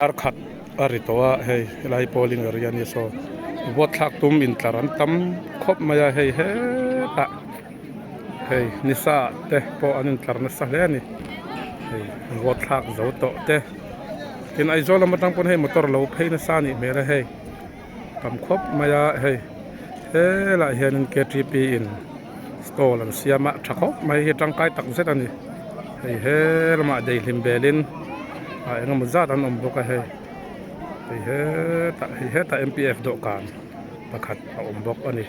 Ar khat a ri tawh a hei helai polling area a nia saw vote thlak tum intlar an tam khawp mai a hei hetah hei nisa ah te pawh an intlar nasa hle a ni hei vote thlak zo tawh te tin Aizawl lam atang pawn hei motor lo phei nasa a nih hmel a hei tam khawp mai a hei helaiah hianin ktp in stall an siam a tha khawp mai hi tangkai tak zet a ni hei he lamah daihlim belin ah eng emaw zat an awm bawk a hei hei hetah hei hetah mpf dawhkan pakhat a awm bawk a ni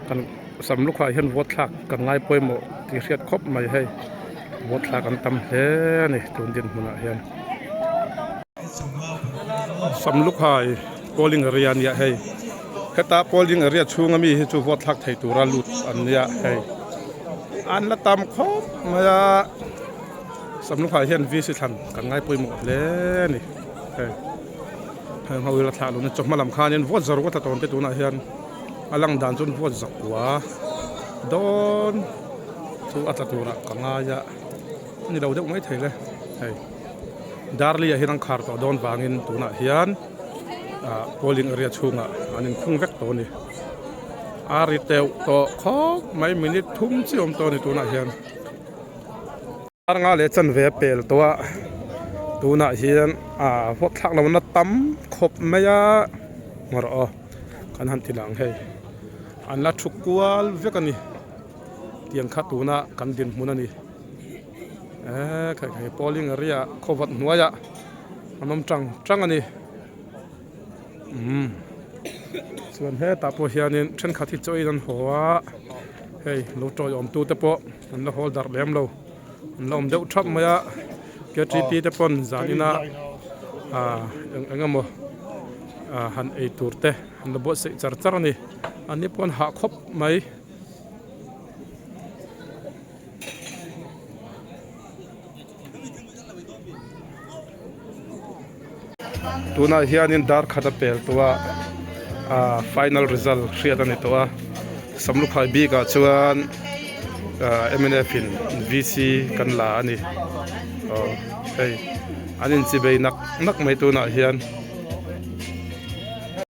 kan sam lukhah hian vote thlak kan ngai pawimawh tih hriat khawp mai hei vote thlak an tam hle a ni tun dinhmunah hian. Samlukhai polling area a nia hei heta polling area chhunga mi hi chu vote thlak thei tura lut an nia hei an la tam khawp mai a Samlukhai hian VC thlan kan ngai pawimawh hle a ni hei heng ho hi la thlah lun a chawhma lam khanin vote za ruk a tla tawn te tunah hian a lang dan chuan vote zakua dawn chu a tla turah ka ngai a a ni lo deuh mai thei le hei. Darley ah hian an khar tawh dawn vangin tunah hian ah polling area chhungah an inkhung vek tawh a ni. A ri teuh tawh khawp mai minute thum chi awm tawh a ni tunah hian. Dar nga leh chanve a pel tawh a tunah hian ah vote thlak lohna tam khawp mai a ngaw rawh aw kan han ti lang hei an la thu kual vek a ni tiang kha tuna kan dinhmun a ni. Eee khaih khaih polling area khawvat hnuaiah an awm tang tang a ni umm chuan hetah pawh hianin thenkhat hi chaw in an haw a hei lo tawiawm tu te pawh an la hawl darh lem lo an la awm deuh thap mai a ktp te pawn zanin a ah eng eng emaw ah han ei tur te an la buatsaih char char a ni an ni pawh an hah khawp mai. Tunah hianin dar khat a pel tawh a ah final result hriat a ni tawh a Samlukhai bikah chuan ah mnf in VC kan la a ni aw hei an inchibei nak nak mai tunah hian.